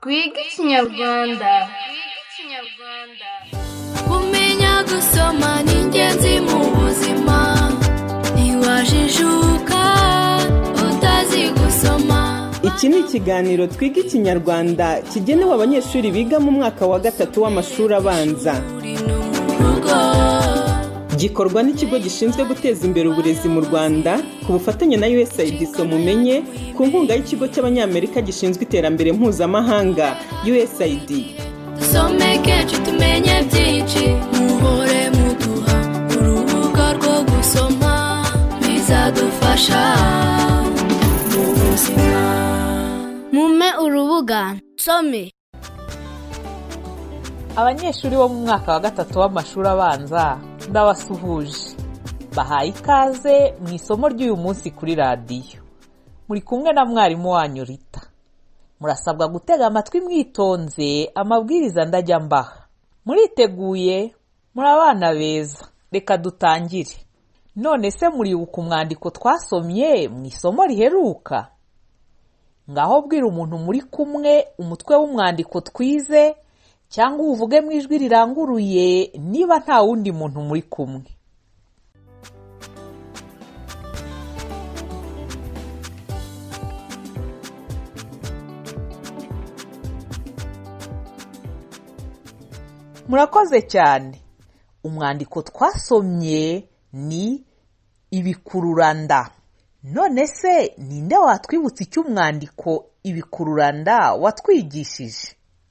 Twige Ikinyarwanda. Kumenya gusoma ni ingenzi mu buzima. Ntiwajijuka utazi gusoma. Iki ni ikiganiro Twiga Ikinyarwanda kigenewe abanyeshuri biga mu mwaka wa gatatu w'amashuri abanza. Uri no mu rugo. Gikorwa n'ikigo gishinzwe guteza imbere uburezi mu Rwanda ku bufatanye na USAID Mumenye, ku nkunga y'ikigo cy'Abanyamerika gishinzwe iterambere mpuzamahanga, USAID. Dusome kenshi tumenye byinshi. Muhore muduha urubuga rwo gusoma, bizadufasha mu buzima. Mumpe urubuga nsome. Abanyeshuri bo mu mwaka wa gatatu w'amashuri abanza, ndabasuhuje, bahaye ikaze mu isomo ry'uyu munsi kuri radiyo. Muri kumwe na mwarimu wanyu Rita. Murasabwa gutega amatwi mwitonze amabwiriza ndajya mbaha. Muriteguye? Muri abana beza, reka dutangire. None se muribuka umwandiko twasomye mu isomo riheruka? Ngaho bwira umuntu muri kumwe umutwe w'umwandiko twize, cyangwa uwuvuge mu ijwi riranguruye niba nta wundi muntu muri kumwe. Murakoze cyane. Umwandiko twasomye ni Ibikururanda. None se ninde watwibutsa icyo umwandiko Ibikururanda watwigishije?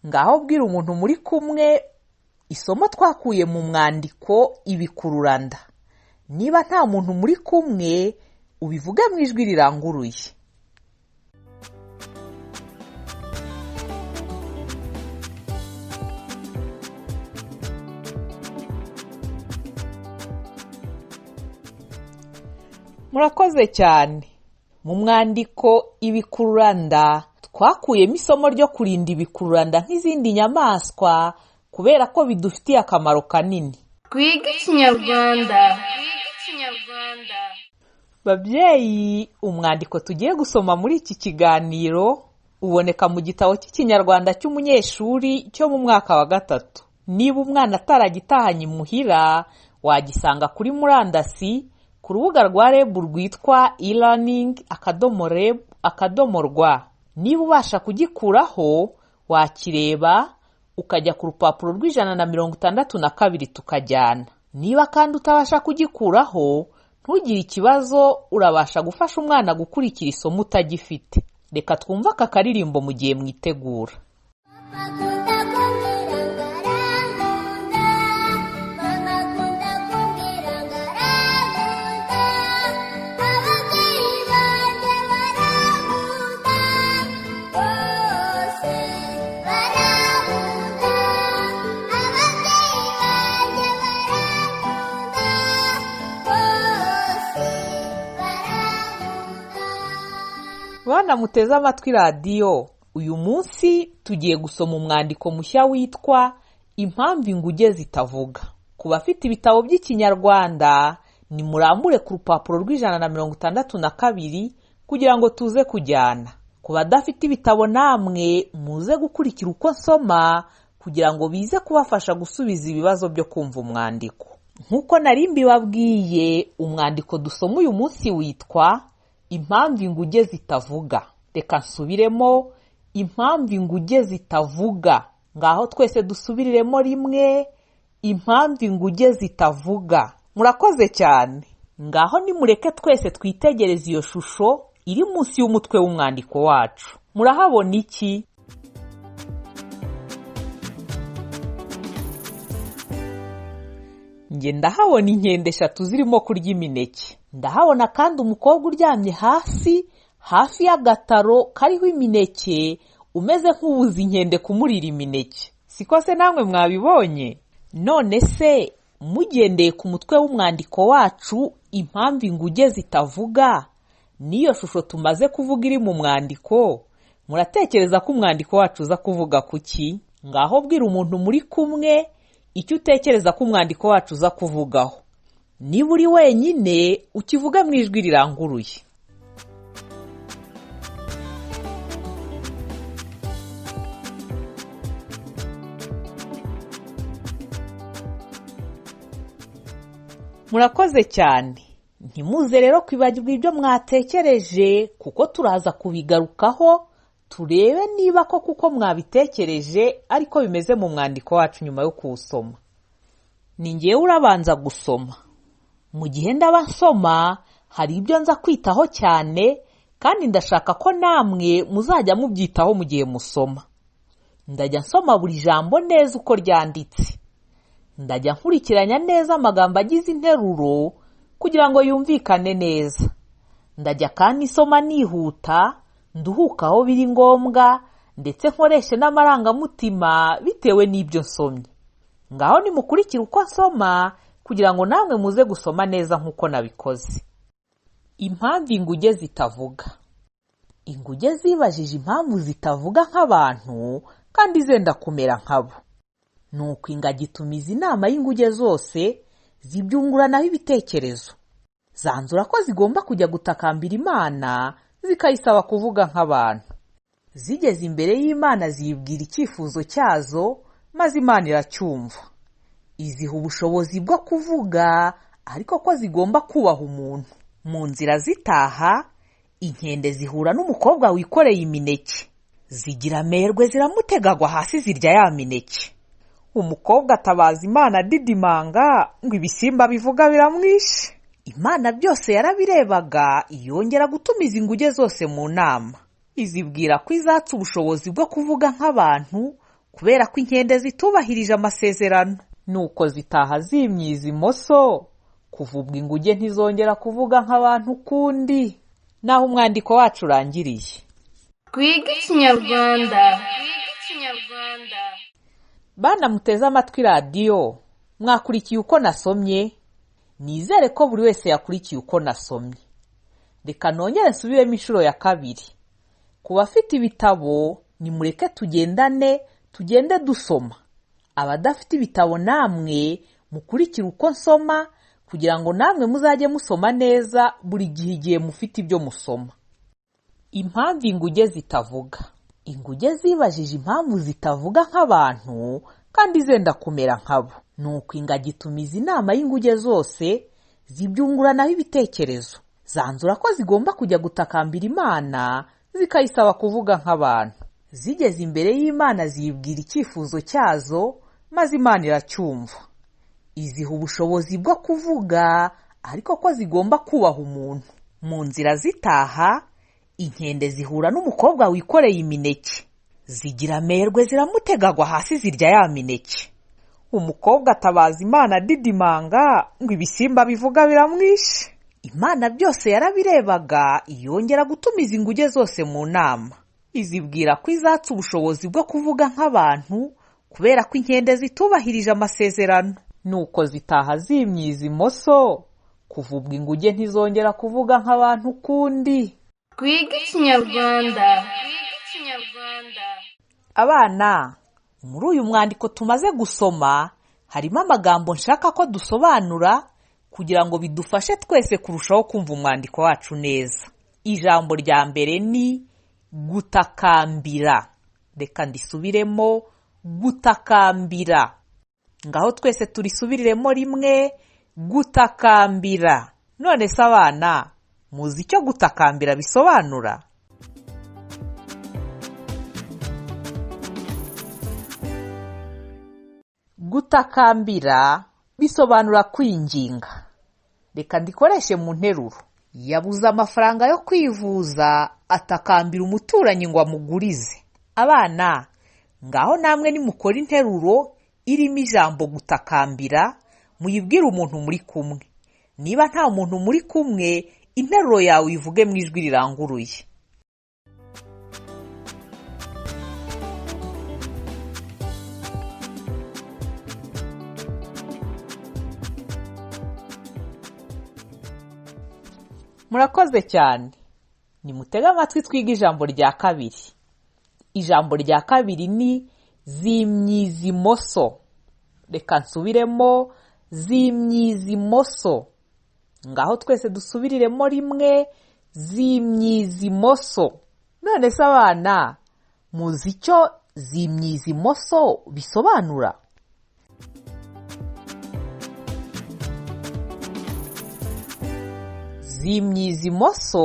Ngaho bwira umuntu muri kumwe isomo twakuye mu mwandiko Ibikururanda. Niba nta muntu muri kumwe, ubivuge mu ijwi riranguruye. Murakoze cyane. Mu mwandiko Ibikururanda twakuyemo isomo ryo kurinda ibikururanda nk'izindi nyamaswa, kubera ko bidufitiye akamaro kanini. Twige Ikinyarwanda. Babyeyi, umwandiko tugiye gusoma muri iki kiganiro uboneka mu gitabo cy'Ikinyarwanda cy'umunyeshuri cyo mu mwaka wa gatatu. Niba umwana ataragitahanye imuhira, wagisanga kuri murandasi ku rubuga rwa REB rwitwa e-learning.reb.rw. Niba ubasha kugikuraho, wakireba ukajya ku rupapuro rw'162 tukajyana. Niba kandi utabasha kugikuraho, ntugire ikibazo, urabasha gufasha umwana gukurikira isomo utagifite. Reka twumve aka karirimbo mu gihe mwitegura. Akunda kumbwira ngo arankunda, mama akunda kumbwira ngo arankunda, ababyeyi banjye barankunda, bose barankunda, ababyeyi banjye barankunda, bose barankunda. Bana muteze amatwi radiyo, uyu munsi tugiye gusoma umwandiko mushya witwa Impamvu Inguge Zitavuga. Ku bafite ibitabo by'Ikinyarwanda, nimurambure ku rupapuro rw'162 kugira ngo tuze kujyana. Ku badafite ibitabo namwe muze gukurikira uko nsoma kugira ngo bize kubafasha gusubiza ibibazo byo kumva umwandiko. Nk'uko nari mbibabwiye, umwandiko dusoma uyu munsi witwa Impamvu Inguge Zitavuga. Reka nsubiremo: Impamvu Inguge Zitavuga. Ngaho twese dusubiriremo rimwe: Impamvu Inguge Zitavuga. Murakoze cyane. Ngaho nimureke twese twitegereze iyo shusho iri munsi y'umutwe w'umwandiko wacu. Murahabona iki? Njye ndahabona inkende eshatu zirimo kurya imineke. Ndahabona kandi umukobwa uryamye hasi hafi y'agataro kariho imineke, umeze nk'ubuza inkende kumurira imineke. Siko se namwe mwabibonye? None se mugendeye ku mutwe w'umwandiko wacu, Impamvu Inguge Zitavuga, n'iyo shusho tumaze kuvuga iri mu mwandiko, muratekereza ko umwandiko wacu uza kuvuga ku ki? Ngaho bwira umuntu muri kumwe icyo utekereza ko umwandiko wacu uza kuvugaho. Niba uri wenyine, ukivuge mu ijwi riranguruye. Murakoze cyane. Ntimuze rero kwibagirwa ibyo mwatekereje, kuko turaza kubigarukaho turebe niba koko uko mwabitekereje ariko bimeze mu mwandiko wacu nyuma yo kuwusoma. Ni ngewe urabanza gusoma. Mu gihe ndaba nsoma hari ibyo nza kwitaho cyane, kandi ndashaka ko namwe muzajya mubyitaho mu gihe musoma. Ndajya nsoma buri jambo neza uko ryanditse. Ndajya nkurikiranya neza amagambo agize interuro kugira ngo yumvikane neza. Ndajya kandi nsoma nihuta, nduhuka aho biri ngombwa, ndetse nkoreshe n'amarangamutima bitewe n'ibyo nsomye. Ngaho nimukurikire uko nsoma kugira ngo namwe muze gusoma neza nk'uko nabikoze. Impamvu inguge zitavuga. Inguge zibajije impamvu zitavuga nk'abantu kandi zenda kumera nkabo. Nuko ingagi itumiza inama y'inguge zose, zibyunguranaho ibitekerezo. Zanzura ko zigomba kujya gutakambira Imana, zikayisaba kuvuga nk'abantu. Zigeze imbere y'Imana ziyibwira icyifuzo cyazo, maze Imana iracyumva. Iziha ubushobozi bwo kuvuga, ariko ko zigomba kubaha umuntu. Mu nzira zitaha, inkende zihura n'umukobwa wikoreye imineke. Zigira amerwe ziramutegagwa hasi zirya ya mineke. Umukobwa atabaza Imana adidimanga ngo ibisimba bivuga biramwishe. Imana byose yarabirebaga, yongera gutumiza inguge zose mu nama. Izibwira ko izatsa ubushobozi bwo kuvuga nk'abantu kubera ko inkende zitubahirije amasezerano. Nuko zitaha zimyiza imoso, kuva ubwo inguge ntizongera kuvuga nk'abantu ukundi. Naho umwandiko wacu urangiriye. Twige Ikinyarwanda. Bana muteze amatwi radiyo, mwakurikiye uko nasomye? Nizere ko buri wese yakurikiye uko nasomye. Reka nongere nsubiremo inshuro ya kabiri. Ku bafite ibitabo nimureke tugendane, tugende dusoma. Abadafite ibitabo namwe mukurikire uko nsoma kugira ngo namwe muzajye musoma neza buri gihe igihe mufite ibyo musoma. Impamvu inguge zitavuga. Inguge zibajije impamvu zitavuga nk'abantu kandi zenda kumera nkabo. Nuko ingagi itumiza inama y'inguge zose, zibyunguranaho ibitekerezo. Zanzura ko zigomba kujya gutakambira Imana, zikayisaba kuvuga nk'abantu. Zigeze imbere y'Imana ziyibwira icyifuzo cyazo, maze Imana iracyumva. Iziha ubushobozi bwo kuvuga, ariko ko zigomba kubaha umuntu. Mu nzira zitaha, inkende zihura n'umukobwa wikoreye imineke. Zigira amerwe ziramutegagwa hasi zirya ya mineke. Umukobwa atabaza Imana adidimanga ngo ibisimba bivuga biramwishe. Imana byose yarabirebaga, yongera gutumiza inguge zose mu nama. Izibwira ko izatsa ubushobozi bwo kuvuga nk'abantu kubera ko inkende zitubahirije amasezerano. Nuko zitaha zimyiza imoso, kuva ubwo inguge ntizongera kuvuga nk'abantu ukundi. Twige Ikinyarwanda. Abana, muri uyu mwandiko tumaze gusoma harimo amagambo nshaka ko dusobanura kugira ngo bidufashe twese kurushaho kumva umwandiko wacu neza. Ijambo rya mbere ni gutakambira. Reka ndisubiremo, gutakambira. Ngaho twese turisubiriremo rimwe, gutakambira. None se abana, muzi icyo gutakambira bisobanura? Gutakambira bisobanura kwinginga. Reka ndikoreshe mu nteruro. Yabuze amafaranga yo kwivuza, atakambira umuturanyi ngo amugurize. Abana, ngaho namwe nimukora interuro irimo ijambo gutakambira, muyibwire umuntu muri kumwe. Niba nta muntu muri kumwe, interuro yawe uyivuge mu ijwi riranguruye. Murakoze cyane. Nimutege amatwi twige ijambo rya kabiri. Ijambo rya kabiri ni zimyizimoso. Reka nsubiremo, zimyizimoso. Ngaho twese dusubiriremo rimwe, zimyizimoso. None se abana, muzi icyo zimyizimoso bisobanura? Zimyiza imoso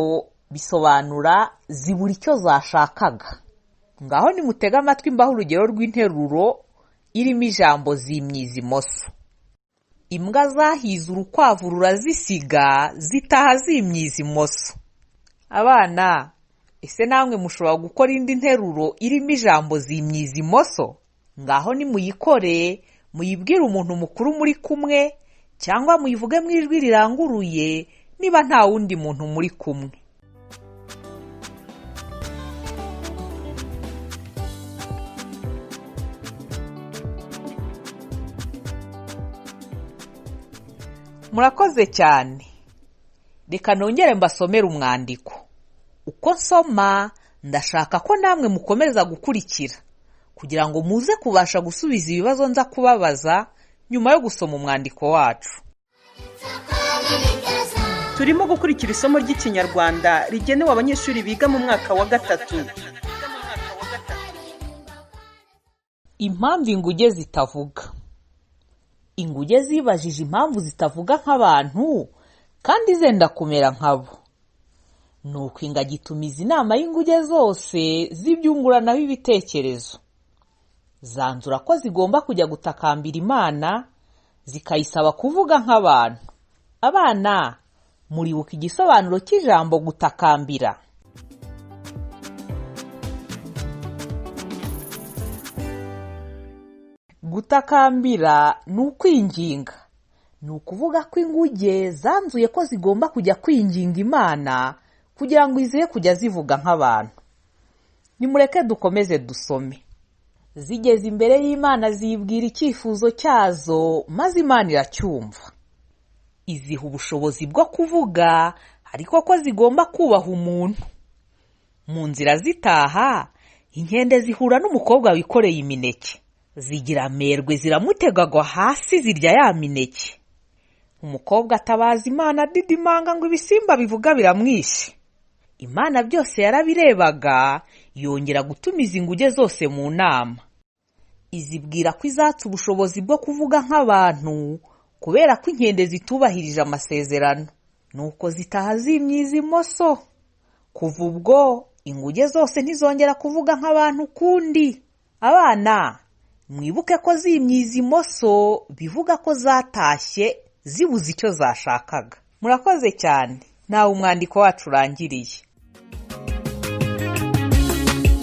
bisobanura zibura icyo zashakaga. Ngaho nimutege amatwi mbaho urugero rw'interuro irimo ijambo zimyiza imoso. Imbwa zahize urukwavu rurazisiga zitaha zimyiza imoso. Abana, ese namwe mushobora gukora indi nteruro irimo ijambo zimyiza imoso? Ngaho nimuyikore, muyibwire umuntu mukuru muri kumwe cyangwa muyivuge mu ijwi riranguruye niba nta wundi muntu muri kumwe. Murakoze cyane. Reka nongere mbasomere umwandiko. Uko nsoma ndashaka ko namwe mukomeza gukurikira kugira ngo muze kubasha gusubiza ibibazo nza kubabaza nyuma yo gusoma umwandiko wacu. Turimo gukurikira isomo ry'Ikinyarwanda rigenewe abanyeshuri biga mu mwaka wa gatatu. Impamvu inguge zitavuga. Inguge zibajije impamvu zitavuga nk'abantu kandi zenda kumera nkabo. Nuko ingagi itumiza inama y'inguge zose zibyunguranaho ibitekerezo. Zanzura ko zigomba kujya gutakambira Imana zikayisaba kuvuga nk'abantu. Abana, muribuka igisobanuro cy'ijambo gutakambira? Gutakambira ni ukwinginga. Ni ukuvuga ko inguge zanzuye ko zigomba kujya kwinginga Imana kugira ngo izihe kujya zivuga nk'abantu. Nimureke dukomeze dusome. Zigeze imbere y'Imana zibwira icyifuzo cyazo maze Imana iracyumva. Iziha ubushobozi bwo kuvuga ariko ko zigomba kubaha umuntu. Mu nzira zitaha, inkende zihura n'umukobwa wikoreye imineke. Zigira amerwe ziramutega agwa hasi zirya ya mineke. Umukobwa atabaza Imana adidimanga ngo ibisimba bivuga biramwishe. Imana byose yarabirebaga yongera gutumiza inguge zose mu nama. Izibwira ko izatse ubushobozi bwo kuvuga nk'abantu kubera ko inkende zitubahirije amasezerano. Nuko zitaha zimyiza imoso. Kuva ubwo inguge zose ntizongera kuvuga nk'abantu ukundi. Abana, mwibuke ko zimyiza imoso bivuga ko zatashye zibuze icyo zashakaga. Murakoze cyane. Nawe umwandiko wacu urangiriye.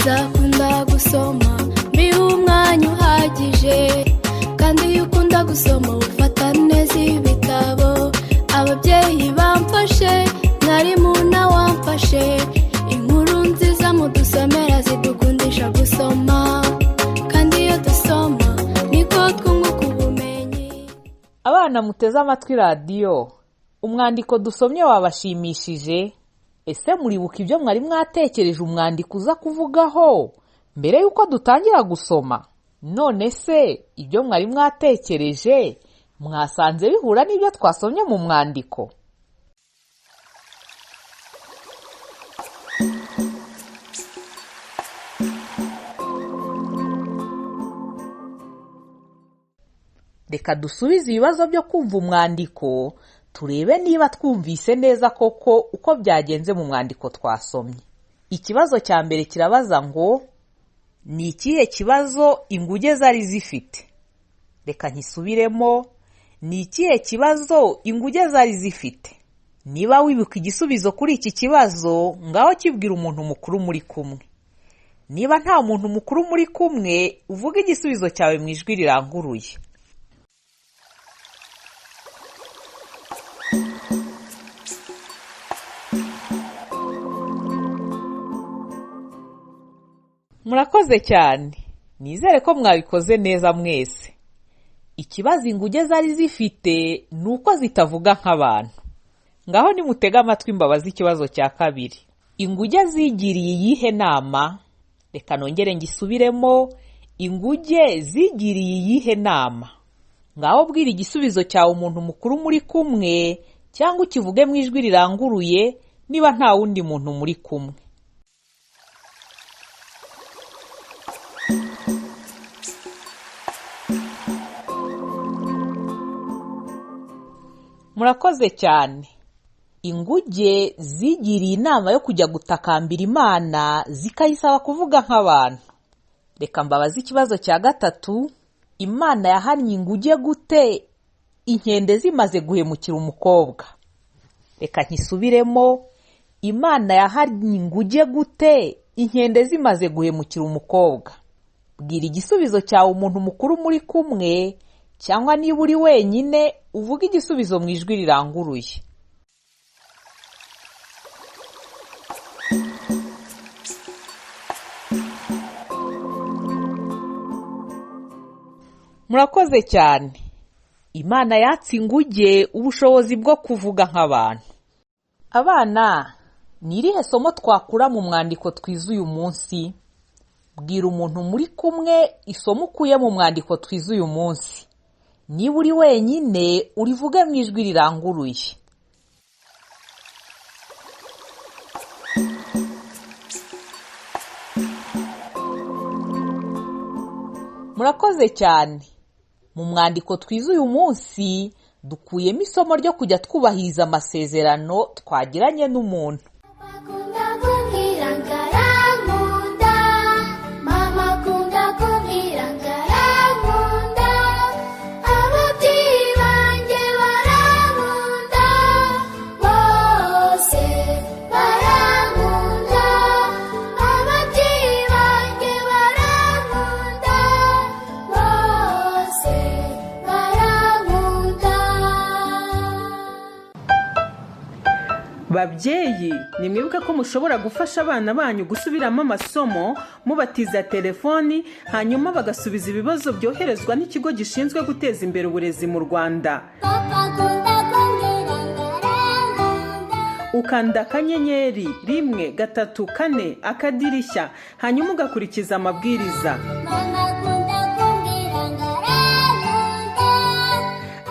Nzakunda gusoma mbihe umwanya uhagije, kandi iyo ukunda gusoma ufata neza ibitabo. Ababyeyi bamfashe, mwarimu nawe wamfashe, inkuru nziza mudusomera zidukundisha gusoma, kandi iyo dusoma niko twunguka ubumenyi. Abana muteze amatwi radiyo, umwandiko dusomye wabashimishije? Ese muribuka ibyo mwari mwatekereje umwandiko uza kuvugaho mbere y'uko dutangira gusoma? None se ibyo mwari mwatekereje mwasanze bihura n'ibyo twasomye mu mwandiko? Reka dusubize ibibazo byo kumva umwandiko turebe niba twumvise neza koko uko byagenze mu mwandiko twasomye. Ikibazo cya mbere kirabaza ngo ni ikihe kibazo inguge zari zifite? Reka nkisubiremo, ni ikihe kibazo inguge zari zifite? Niba wibuka igisubizo kuri iki kibazo, ngaho kibwira umuntu mukuru muri kumwe. Niba nta muntu mukuru muri kumwe, uvuge igisubizo cyawe mu ijwi riranguruye. Murakoze cyane. Nizere ko mwabikoze neza mwese. Ikibazo inguge zari zifite ni uko zitavuga nk'abantu. Ngaho nimutege amatwi mbabaze ikibazo cya kabiri. Inguge zigiriye iyihe nama? Reka nongere ngisubiremo, inguge zigiriye iyihe nama? Ngaho bwira igisubizo cyawe umuntu mukuru muri kumwe cyangwa ukivuge mu ijwi riranguruye niba nta wundi muntu muri kumwe. Murakoze cyane. Inguge zigiriye inama yo kujya gutakambira Imana zikayisaba kuvuga nk'abantu. Reka mbabaze ikibazo cya gatatu. Imana yahannye inguge gute inkende zimaze guhemukira umukobwa? Reka nkisubiremo. Imana yahannye inguge gute inkende zimaze guhemukira umukobwa? Bwira igisubizo cyawe umuntu mukuru muri kumwe, cyangwa niba uri wenyine uvuge igisubizo mu ijwi riranguruye. Murakoze cyane. Imana yatse inguge ubushobozi bwo kuvuga nk'abantu. Abana, ni irihe somo twakura mu mwandiko twize uyu munsi? Bwira umuntu muri kumwe isomo ukuye mu mwandiko twize uyu munsi. Niba uri wenyine urivuge mu ijwi riranguruye. Murakoze cyane. Mu mwandiko twize uyu munsi dukuyemo isomo ryo kujya twubahiriza amasezerano twagiranye n'umuntu. Akunda kumbwira ngo arankunda, mama akunda kumbwira ngo arankunda, ababyeyi banjye barankunda, bose barankunda, ababyeyi banjye barankunda, bose barankunda. Babyeyi, nimwibuke ko mushobora gufasha abana banyu gusubiramo amasomo mubatiza telefoni, hanyuma bagasubiza ibibazo byoherezwa n'ikigo gishinzwe guteza imbere uburezi mu Rwanda. Papa akunda kumbwira ngo arankunda. Ukanda *134# hanyuma ugakurikiza amabwiriza. Mama akunda kumbwira ngo arankunda.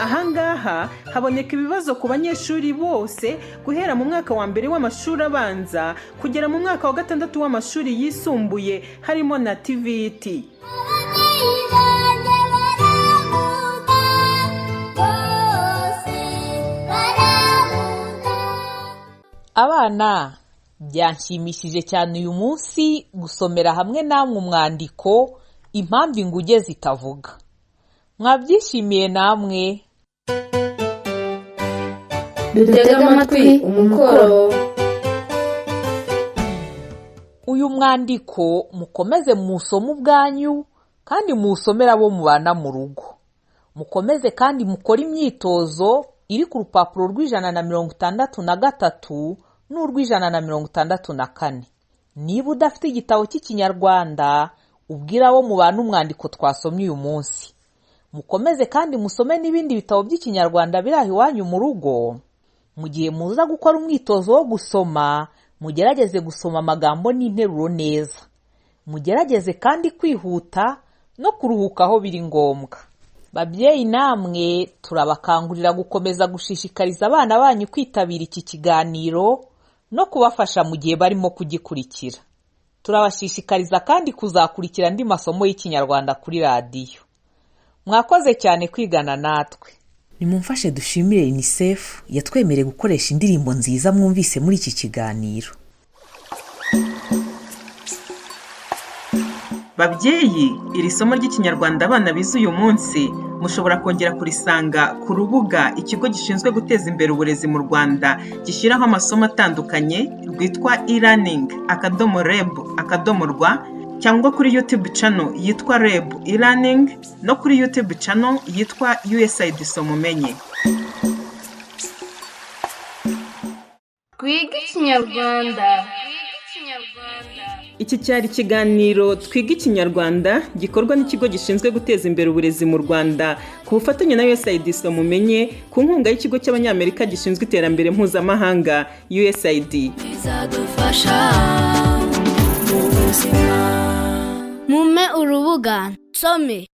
Ahangaha haboneka ibibazo ku banyeshuri bose guhera mu mwaka wa mbere w'amashuri abanza kugera mu mwaka wa gatandatu w'amashuri yisumbuye, harimo na TVET. Ababyeyi banjye barankunda, bose barankunda. Abana, byanshimishije cyane uyu munsi gusomera hamwe namwe umwandiko Impamvu Inguge Zitavuga. Mwabyishimiye namwe? Dutege amatwi umukoro. Uyu mwandiko mukomeze muwusome ubwanyu kandi muwusomere abo mubana mu rugo. Mukomeze kandi mukore imyitozo iri ku rupapuro rw'163 n'urw'164. Niba udafite igitabo cy'Ikinyarwanda, ubwire abo mubana umwandiko twasomye uyu munsi. Mukomeze kandi musome n'ibindi bitabo by'Ikinyarwanda biri aho iwanyu mu rugo. Mu gihe muza gukora umwitozo wo gusoma, mugerageze gusoma amagambo n'interuro neza. Mugerageze kandi kwihuta no kuruhuka aho biri ngombwa. Babyeyi namwe, turabakangurira gukomeza gushishikariza abana banyu kwitabira iki kiganiro no kubafasha mu gihe barimo kugikurikira. Turabashishikariza kandi kuzakurikira andi masomo y'Ikinyarwanda kuri radiyo. Mwakoze cyane kwigana natwe. Nimumfashe dushimire UNICEF yatwemereye gukoresha indirimbo nziza mwumvise muri iki kiganiro. Babyeyi, iri somo ry'Ikinyarwanda abana bize uyu munsi mushobora kongera kurisanga ku rubuga ikigo gishinzwe guteza imbere uburezi mu Rwanda gishyiraho amasomo atandukanye rwitwa e-learning.reb.rw, cyangwa kuri YouTube channel yitwa REB e-learning no kuri YouTube channel yitwa USAID Somumenye. Twige Ikinyarwanda. Iki cyari ikiganiro Twiga Ikinyarwanda gikorwa n'ikigo gishinzwe guteza imbere uburezi mu Rwanda ku bufatanye na USAID Mumenye, ku nkunga y'ikigo cy'Abanyamerika gishinzwe iterambere mpuzamahanga USAID. Bizadufasha mu buzima. Mumpe urubuga nsome.